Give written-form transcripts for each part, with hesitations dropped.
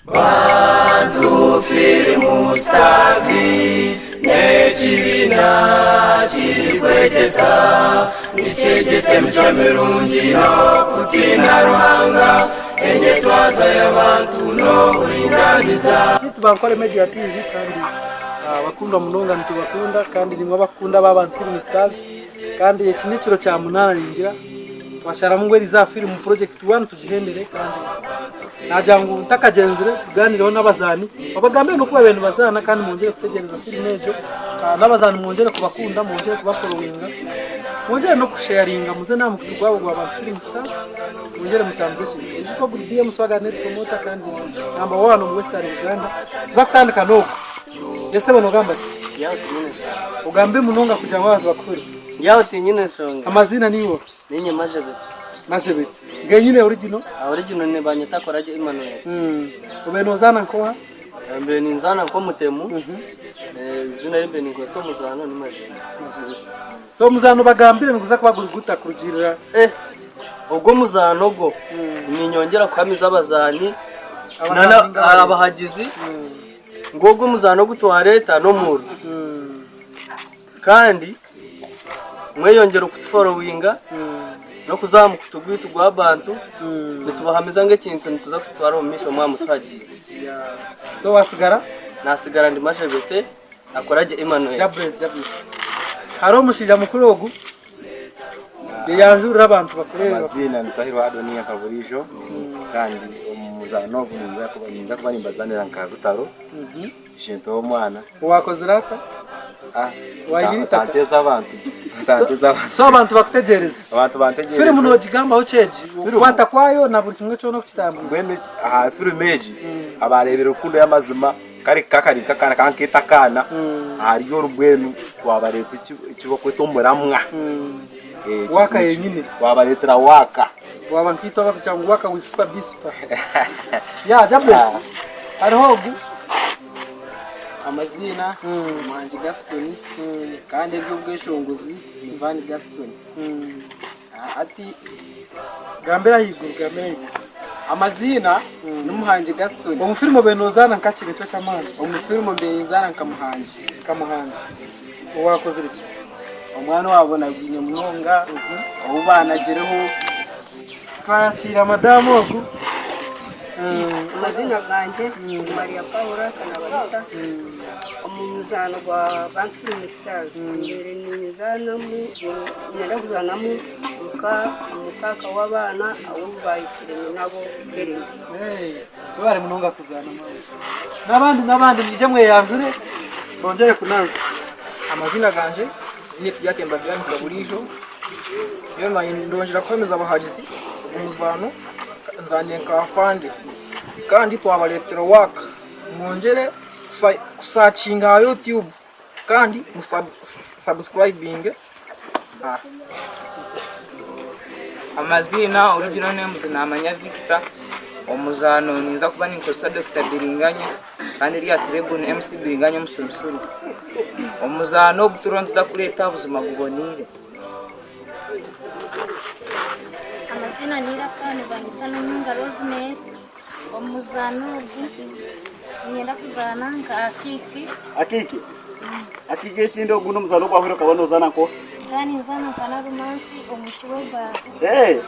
Bantu Film Stars n'ekibiina kirikwegyesa, nikyegyesa emicwe mirungi n'okutiina Ruhanga, enyetwaza y'abantu n'oburingaaniza. Beitu bankore media PG kandi abakundwa munonga nitubakunda kandi nimwe abakukunda aba Bantu Film Stars kandi eki n'ekiro kya munaana ningira twasharamu ngu eriza aha film project one tugihendere kandi Naagira ngu ntakagyenzire tugaanireho n'abazaani babagambire n'oku baabaire nibazaana kandi mwongyere kutegyereza firimu egyo. N'abazaani mwongyere kubakunda, mwongyere kubaforowinga, mwongyere n'okusheyaringa muze n'aha mukutu gwabo gwa Bantu Film Stars mwongyere mutambuze ekintu. Oijuke ogu ni DM Swagger Ned Promoter kandi namba waani omu Western Uganda. Tuza kutandika n'ogu. Yes sebo nogamba ki? Ogambe munonga kugira ngu abantu bakuhurire. Ndi aho tinyine nshonga. Amaziina niiwe oha? Niinye Majebete. Majebete. Ngenyine original? Original nibanyeta Koragye Emmanuel. Obaire nozaana nkoha? Mbaire ninzaana nk'omutemu. Eizina eri mbaire ninkozesa omuzaano ni Majebete. Majebete. So omuzaano bagambire niguza kuba guri guta kurugiirira? Eh, ogwo omuzaano ogwo ninyongyera kuhamiza abazaani Abazaani na abahagizi ngu ogwo omuzaano ogu twareeta n'omuriro. Kandi mweyongyere okutuforowinga n'okuza aha mukutu gwaitu gwa Bantu nitubahamiza ngu ekintu nituza kukitwara omu maisho mwaba mutuhagiire. So wasigara? Nasigara ndi Majebete Akoragye Emmanuel. Jabless, Jabless. Hariho omushaija mukuru ogu yeyanjurire abantu bakureebe. Amaziina ni Tahirwa Adonia nka buriijo kandi omu muzaano ogu ninza kuba nimbazaanira nka Rutaro. Ishento w'omwana. Owakozire ata? Ah, Waibire itaka? Otanteza abantu. Otanteza abantu. So abantu bakutegereze. Abantu bantegereze. Firimu nogigambaho ki egi? Okukwata kwayo na buri kimwe kyona okukitambura. Mbwenu aha firimu egi abarebire rukundo y'amazima kari kakari nk'akaana kankeeta akaana ahari oru mbwenu twabareeta eki bakweta omuramwa. Waaka yenyine. Twabareetera waaka. Waaba nkaitwe abarikugira ngu waka with super be super. Yeah, Jabless. Hariho ogu. Amaziina Muhangi Gaston kandi ery'obweshongozi ni Van Gaston. Hati Gambira ahaiguru, gambira ahaiguru. Amaziina ni Muhangi Gaston. Omu firimu obaire nozaana nka ki nikyo ky'amaani? Omu firimu mbaire ninzaana nka Muhangi. Nka Muhangi. Owaakozire ki? Omwana owaabonabwine munonga, ou baanagireho. Twakiira madamu ogu. Amazina gangye ni Maria Paula Kanabalita omu muzaano gwa Bantu Film Stars mbaire ninzaanamu niinyenda kuzaanamu nka mukaaka w'abaana abu baayetsire nyinabo Hellen. Webare munonga kuzaana maama. N'abandi n'abandi mwije mweyanjure twongyere kunanka. Amazina gangye ni Turyatemba Vianney Kaburiijo, mbwenu naanye ndongyera kuhamiza abahagizi ogu muzaano nzaanire nka afande kandi twabareetera waaka mwongyere kusakinga aha YouTube kandi musabusikurayibinge. Amaziina original names namanya Victor, omuzaano ninza kuba ninkozesa Dokita Biringanya kandi erya serebu ni MC Biringanya omusurusuru. Omuzaano ogu turiyo nituza kureeta buzima guboneire. Amaziina ni Iraka nibanyeta Nanyunga Rosemary. Omu muzaano ogu niinyenda kuzaana nka Akiiki. Akiiki? Akiiki ekindi ogu n'omuzaano ogwahweire okaba nozaana nkoha? Nkaba ninzaana nka Narumansi omwishiki w'ebaara. Ee,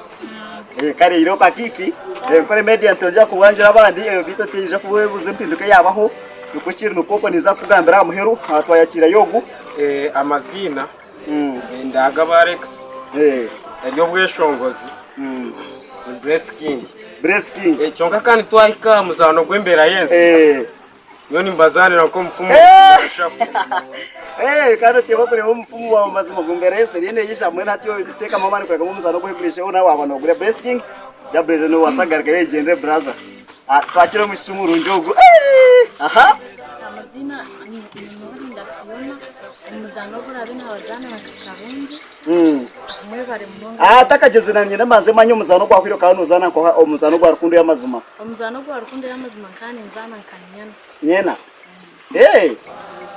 eh, kare irooko Akiiki, Nkore media nitwongera kubwangira abandi beitu otaija kubebuuza empinduka eyabaho nikwo kiri nikwo okwo ninza kukugambira aha muheru twayakira ogu. Amaziina Ndagaba Alex ery'obweshongozi ni Bless King. Bless King. Kyonka kandi twahika aha muzaano gw'embeera y'ensi nyowe nimbazaanira nk'omufumu Kandi oteekwa kureeba omufumu waawe mazima ogu mbeera y'ensi eriyo neeyija mbwenu hati teekamu amaani kureeba ngu omuzaano oguhigurisheho nawe waaba noogurya Bless King Jabez noobaasa kugarukayo ogyende buraza. Twakire omwishiki murungi ogu. Aha. Amazina ni Norinda Fiona, omuzaano ogu oraabe naabazaana nka Karungi, mwebare munonga. Ah, atakagyeze nanye namanze manye omuzaano ogwahwire okaba nozaana nkoha omuzaano ogwa rukundo y'amazima. Omuzaano ogwa rukundo y'amazima nkaba ninzaana nka Nyena. Nyena? Hey!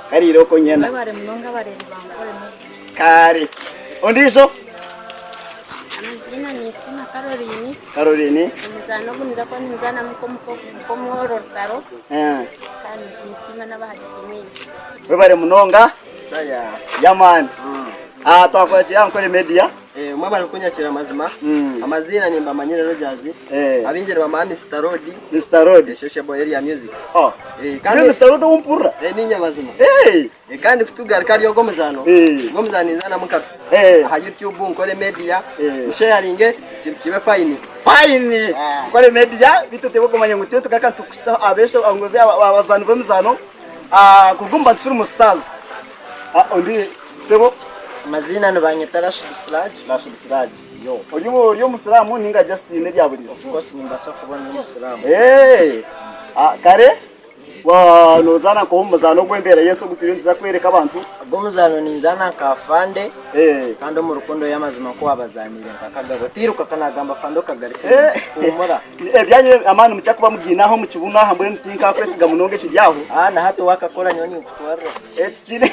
Kariire okwo Nyena. Mwebare munonga abareebi ba Nkore Media. Kare. Ondiijo? Amazina. Amazina Ninsiima Caroline. Caroline. Omuzaano ogu ninza kuba ninzaanamu nk'omworo Rutaro kandi ninsiima n'abahagizi mwena. Webare munonga. Yamani. Ah, twakwakira Ankole Media. Eh, mwebare kunyakira mazima. Amazina nimbamanyire Rogers. Abingi nibamanya Mr Road. Mr Road. Esheshe Boy area music. Oh. Eh, Kandi Mr Road ompurira. Eh, ninye mazima. Eh. Eh, kandi kutugaruka ari ogwo muzano. Eh. Ogwo muzano ninzanamu nka Eh. aha YouTube nkore media. Nsharinge kintu kibe fine. Fine. Nkore media bitu tebo kumanya ngu twe tugaruka tukusa abesho angoze abazani b'emizano. Ah, kurugumba film stars. Ah, ondi sebo Amazina nibanyeta Rashid Siraj. Rashid Siraj. Yo. Ori ori omusiramu ninga Justin erya buri. Of course nimbasa kuba ndi omusiramu. Eh. Ah, kare wa nozana ko omuzano gw'embeera y'ensi ogu turiyo nituza kwereka abantu. Ogw'omuzaano ninzaana nka afande Eh. kandi omu rukundo y'amazima ku wabazaaniire nka Kagabo tiiruka ka naagamba afande okagarika Eh. huumura. Ebyanyu amaani mukya kuba mugiine aho omu kibuno aha mbwenu tinkakwesiga munonga ekiri aho. Ah, na hati wakakora nyowe ninkutwarira. Eh, tikiri.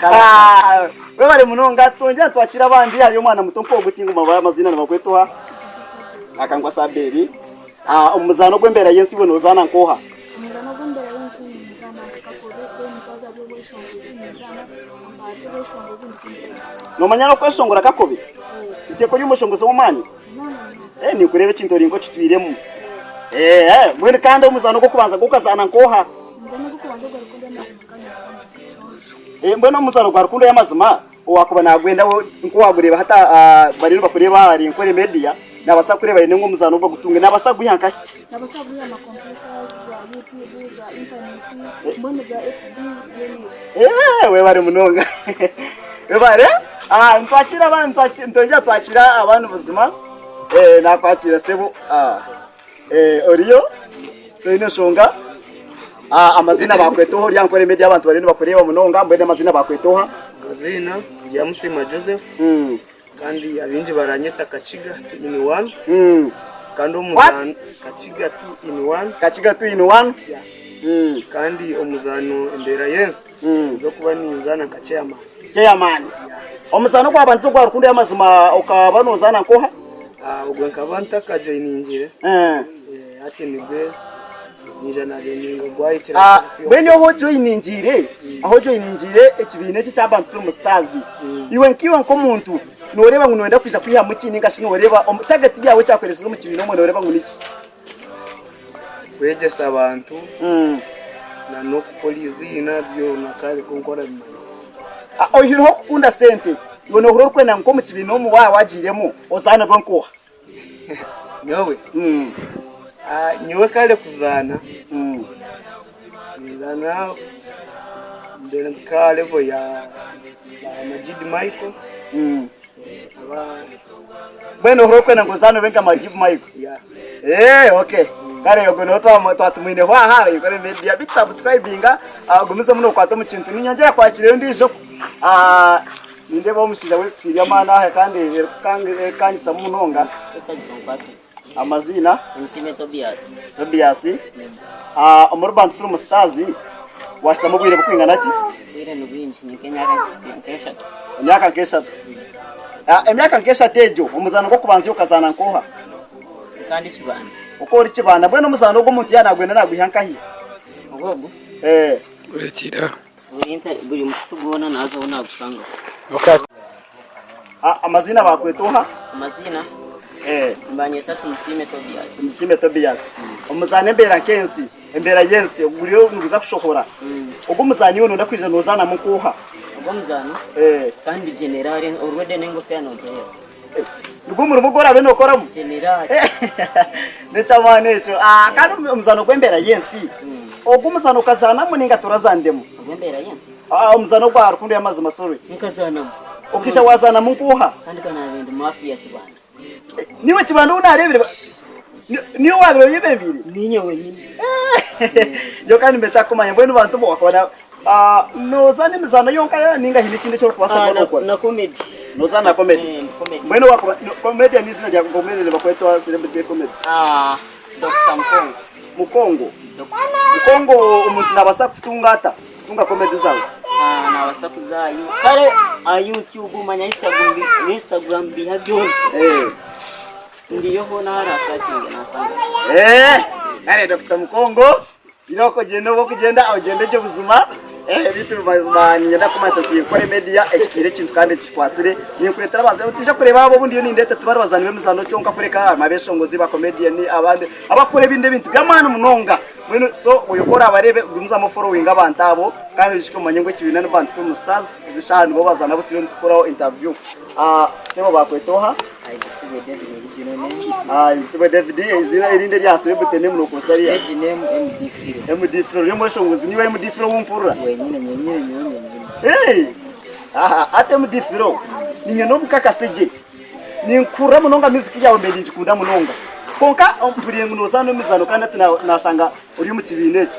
Ah, webare munonga twongera twakira abandi hariyo omwana muto nk'ogu tinguma amazina nibakwetoha akangwa Saberi. Ah, omuzano gw'embeera y'ensi iwe nozaana nkoha? Omuzano gw'embeera y'ensi ninzaana nka Kakobe, omukazi ari obweshongozi ninzaana ahari obweshongozi ndi Nomanya n'okweshongora Kakobe? Nikyo ori omushongozi w'amaani? Eh, ninkureeba ekintu ori nk'okitwiremu. Eh, eh, mbwenu kandi omuzano gw'okubanza gw'okazaana nkoha? Omuzano gw'okubanza ogwa Rukundo y'amazima kandi nkaba nka Eh, mbwenu omuzano gwa Rukundo y'amazima owakuba nagwenda wo nk'owagureeba hati ah, bariyo nibakureeba ahari Nkore Media nabasa kureeba aine nk'omuzano ogu agutunge nabasa kugwiha nkahi? Nabasa kugwiha aha makompyuta, za YouTube, za intaneti, mbwenu za FB byona ebyo. Eh, webare munonga. Webare. Ah, nitwakira abantu nitwongera twakira abantu buzima. Eh, nakwakira sebo. Ah. Eh, oriyo toine nshonga. Ah, amazina bakwetoho orya Nkore Media abantu bariyo nibakureeba munonga mbwenu amazina bakwetoha. Amazina Byamusiima Joseph kandi abingi baranyeta Kakiga 2 in 1 kandi omuzano Kakiga 2 in 1 Kakiga 2 in 1 yeah. Kandi omuzano embeera y'ensi nzokuba ninzaana nka chairman. Chairman. Omuzano ogwabandize ogwa Rukundo y'amazima okaba nozaana nkoha? Ah, ogwe nkaba ntakajoiningire. Eh. Eh, hati nibwe ninja najoininga gwahikire. Ah, mbwenu aho ojoiningiire aho ojoiningiire ekibiina eki ekya Bantu Film Stars iwe nk'iwe nk'omuntu noreeba ngu noyenda kwija kwihamu ki ninga shi noreeba target yaawe ekyakureetsire omu kibiina omwe noreeba ngu niki? Kwegyesa abantu na n'okukora eiziina byona kare kwonka orabimanya. Ah, oihireho okukunda sente iwe nohurira orikwenda ngu nk'omu kibiina omu waaba wagiiremu ozaane obe nk'oha? Nyowe? Ah, nyowe kare kuzaana ninzaana mbere nka level ya ba Majid Michael aba Mbwenu ohurira orikwenda ngu ozaane obe nka Majid Michael? Yeah. Eh, okay. Kare ogwo niwe twatumwineho aha Nkore Media. Bit subscribinga, ogumizemu nokwata omu kintu. Ninyongyera kwakira endiijo. Ah, nindeeba omushaija w'efiiri amaani aha kandi erikukangisamu munonga. Amaziina? Tumusiime Tobias. Tobias. Ah, omuri Bantu Film Stars wahisamu obwire bukwingana ki? Obwire ni bwingi ni nk'emyaka nk'eshatu. Emyaka nk'eshatu. Ah, emyaka nk'eshatu egyo omuzaano gw'okubanza okazaana nk'oha? Kandi kibanda. Oku ori kibanda mbwenu omuzaano ogu omuntu yaaba nagwenda nagwiha nkahi? Ogwo? Eh. Urekire aho. Buri mukutu gwona naazaho naagushangaho. Ah, amaziina bakweta oha? Amaziina? Eh. Nibanyeta Tumusiime Tobias. Tumusiime Tobias. Omuzaano embeera nk'ensi, embeera y'ensi oguriyo niguza kushohora. Ogwo omuzaano iwe noyenda kwija nozaanamu nk'oha? Ogwo omuzaano? Eh. Kandi general already n'engofiira nogireeba. Nigwo omurimo ogu oraabe nookoramu? General. N'eky'amaani ekyo. Ah, kandi omuzaano gw'embeera y'ensi, ogwo omuzaano okazaanamu nainga torazaaniremu? Ogw'embeera y'ensi? Ah, omuzaano ogwa Rukundo y'amazima sorry. Nkazaanamu. Okaija waazaanamu nk'oha? Kandi ka naabaire ndi mafia Kibanda. Niiwe Kibanda ou naareebire? Niiwe waabaire oyebembeire? Niinye wenyini. Nyowe kandi mbe ntakumanya mbwenu bantu mwe wakaba na ah, noozaana emizaano yonka ninga haine ekindi eki orikubaasa Ah, kuba na, nookora? na comedy. Noozaana comedy? Eh, comedy. Mbwenu wakuba no- comedian izina rya comedian nibakwetwa celebrity comedy? Ah, Dr. Mukongo. Mukongo. Mukongo omuntu nabaasa kukutunga ata? Kutunga comedy zaawe? Ah, nabaasa kuzaayo. Kare Aha YouTube manya Instagram Instagram biha byona. Ndiyo hoona ahu araasakinge nansanga. Eh, kare Dr. Mukongo ira okugenda oba okugenda ogyende gye buzima eh, bitu mazima ninyenda kumanyisa nti nkore media ekitiire ekintu kandi ekikwasire ninkuretera abazaani otija kureba abo obundi yo nindeta tibari bazaani b'emizaano kyonka kureka harimu abeshongozi ba comedian abandi abakukora ebindi ebintu by'amaani munonga mbwenu so oyo ku orabareebe gumizamu oforowinge abantu abo kandi oijukye omanye ngu ekibiina ni Bantu Film Stars ezi eshaaha nibo bazaani abu turiyo nitukoraho interview. Ah, sebo bakweta oha? Ahimbisibwe David original name. Ahimbisibwe David eizina erindi erya celebrity name nokozesa riha? Stage name MD Philo. MD Philo ori omweshongozi niiwe MD Philo ou mpurira? Wenyine nyenyine nyowe nyenyine. Hey! Aha, hati MD Philo ninye n'omukakase gye ninkuhurira munonga music yaawe mbe ningikunda munonga kwonka mpuriire ngu nozaana emizaano kandi hati nashanga ori omu kibiina eki.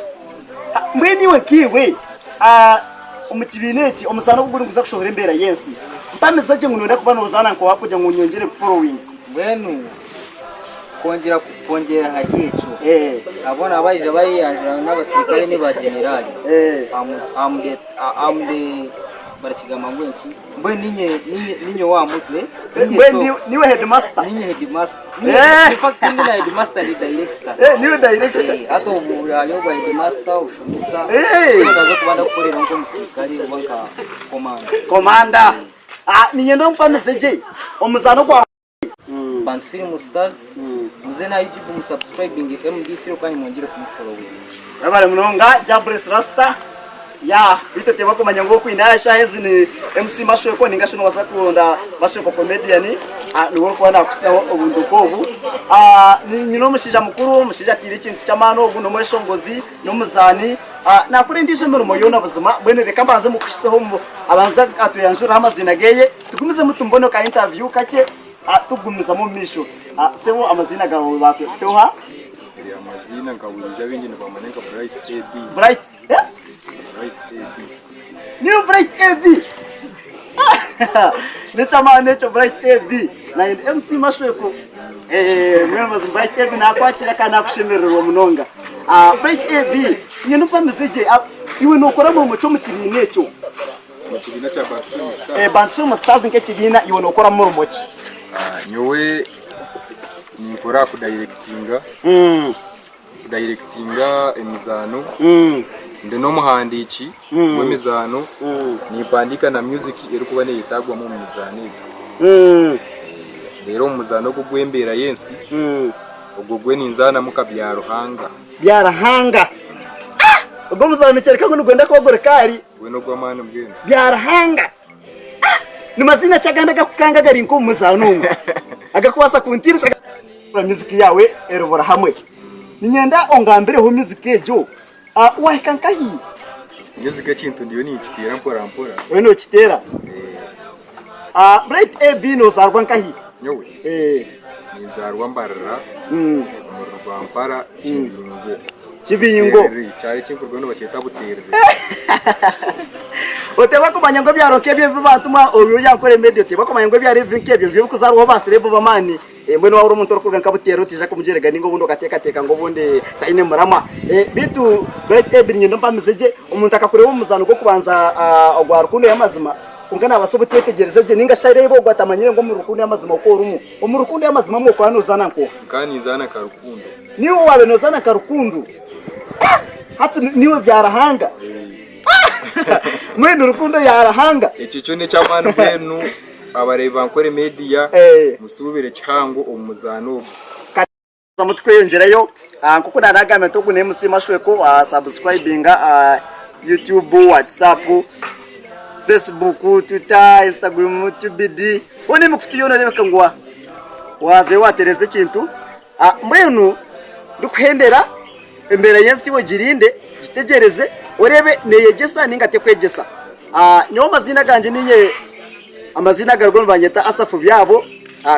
Mbwenu iwe nkaiwe omu kibiina eki omuzaano ogu guri niguza kushohora embeera y'ensi, mpamiza gye ngu noyenda kuba nozaana nka owakugira ngu nyongyere kuforowinga. Mbwenu kwongyera kwongyera ahari ekyo, abo abaija bayeyanjura n'abasirikare ni ba generali, I'm the barakigamba ngu enki? Mbwenu ninye ninye ninye owa mutwe. Mbwenu niwe- niwe headmaster. Ninye headmaster. Eh. In fact ndi na headmaster ndi director. Eh, niwe director. Eh, hati obu hariho obwa headmaster obushomesa. Eh. So ndaza kuba ndakukorera nk'omusirikare oba nka commander. Commander. Ah, niinyenda ompamize gye omuzaano gwa Bantu Film Stars muze na YouTube mu subscribing MD Philo kandi mwongere kumufollowing. Webale munonga Jabrice Rasta ya beitu oteeba kumanya ngu okwine aha eshaaha ezi ni MC Mashweko ninga shi nobaasa kuronda Mashweko Comedian ah, niwe orikuba nakuhisaho obuntu nk'obu. Ah, nyine omushaija mukuru, omushaija ataire ekintu ky'amaani ogu n'omweshongozi, n'omuzaani ah, nakora endiijo emirimo yoona buzima mbwenu reka mbanze mukuhiseho abanze atweyanjurireho amaziina geye Tugumizemu tumubone ka interview kakye tukugumizamu omu maisho. Sebo amaziina gawe bakweta oha? Eri amaziina nka burijo abaingi nibamanya nka Bright AB. Bright eh? Bright AB. Niwe Bright AB. N'eky'amaani ekyo Bright AB. Naye ndi MC Mashweko. Eh, mbwenu mazima Bright AB nakwakira kandi nakushemererwa munonga. Ah, Bright AB, nyine ompamize gye, ah, iwe nokora murimo ki omu kibiina ekyo? Omu kibiina kya Bantu Film Stars. Eh, Bantu Film Stars nk'ekibiina iwe nokoramu murimo ki? Ah, nyowe ninkora aha kudayirekitinga kudayirekitinga emizaano ndi n'omuhandiiki w'emizaano nimpandiika na music erikuba neyetaagwamu omu mizaano egyo reero omu muzaano ogu ogw'embeera y'ensi ogwo gwe ninzaanamu nka Byaruhanga. Byaruhanga! Ah! Ogwo omuzaano nikyoreka ngu nigwenda kuba guri kaari. Gwena ogw'amaani mbwenu. Byaruhanga! Ah! Ni maziina ki agandi agakukanga agari nk'omu muzaano omu? Agakubaasa kuntiinisa Music yaawe eribura hamwe. Niinyenda ongambireho music egyo. Ah, waahika nkahi? Music ekintu ndiyo ninkiteera mpora mpora. Oriyo nookiteera? Ah, Bright AB noozaarwa nkahi? Nyowe? Ninzaarwa Mbarara, omuri Rwampara, Kibingo. Kibingo. Buterere, ekyaro eki nkurugaho nibakyeta Buterere. Oteeba kumanya ngu ebyaro nk'ebyo ebi bantu mwa obu oryankora emedia oteeba kumanya ngu ebyaro ebibi nk'ebyo nibyo ebikuzaarwaho ba serebu b'amaani. Mbwenu waahurira omuntu orikuruga nka Buterere otaija kumugyerega nainga obundi okateekateeka ngu obundi taine muramwa. Beitu Bright Ebi niinyenda ompamize gye, omuntu akakureeba omu muzaano gw'okubanza ogwa Rukundo y'amazima kwonka naabaasa obuteetegyereza gye nainga shi areebe ogwo atamanyire ngu omuri Rukundo y'amazima oku orimu. Omu Rukundo y'amazima mwe okaba noozaana nk'oha? Nkaba ninzaana nka Rukundo. Niiwe owaabaire noozaana nka Rukundo? Hati niiwe Byaruhanga? Mbwenu Rukundo ya Ruhanga? Ekyo kyo n'eky'amaani mbwenu abareebi ba Nkore Media musuubire kihango omu muzaano ogu. Tugumizamu tukweyongyerayo nk'oku naanagambire nti ogu ni MC Mashweko subscribinga aha YouTube, WhatsApp, Facebook, Twitter, Instagram, TBD hoona emikutu yoona oreebeka ngu waazayo waatereeza ekintu. Mbwenu ndikuhendera embeera y'ensi iwe ogirinde, ogitegyereze oreebe neeyegyesa nainga tekwegyesa. Nyowe amaziina gangye niinye amaziina agariho nibanyeta Asaph Byabo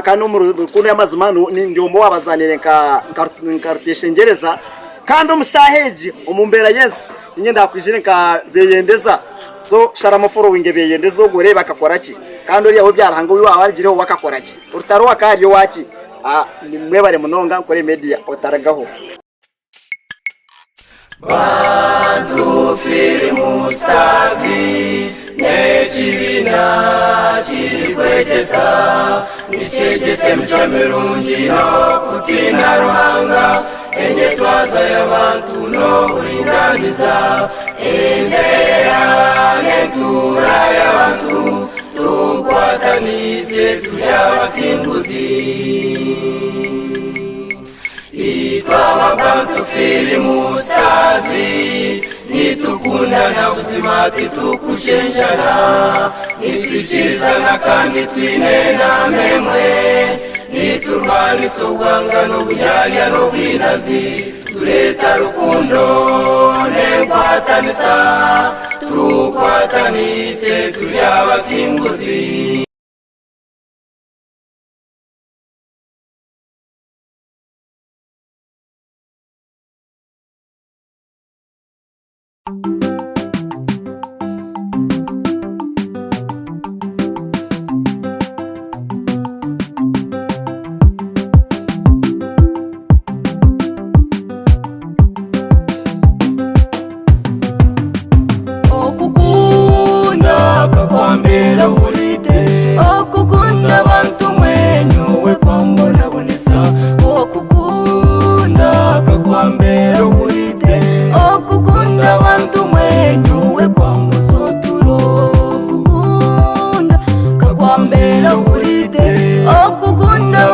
kandi omu rukundo y'amazima ndi omwe owaabazaaniire nka Ruteshengyereza kandi omu shaaha egi omu mbeera y'ensi niinye ndaakwizire nka Beyendeza so sharamu oforowinge Beyendeza ogwo oreebe akakora ki kandi oriya we Byaruhanga ou waaba arigireho we akakora ki? Orutaro akaba ari owaaki? Mwebare munonga Nkore Media otarugaho. Bantu Film Stars n'ekibiina kirikwegyesa nikyegyesa emicwe mirungi n'okutiina Ruhanga enyetwaza y'abantu n'oburinganiza embeera n'entuura y'abantu tukwatanise turi abasinguzi. Itwe aba Bantu Film Stars nitukundana buzima titukuchenjana nitwikirizana kandi twine namemwe niturwanisa obwanga n'obunyarya n'obwinazi tureta rukundo n'enkwatanisa tukwatanise turi abasinguzi. Okukunda kakwambera wulite okukunda abantu mwenyowe kwambonabonesa okukunda kakwambera wulite okukunda abantu mwenyowe kwambuza oturo okukunda kakwambera wulite okukunda.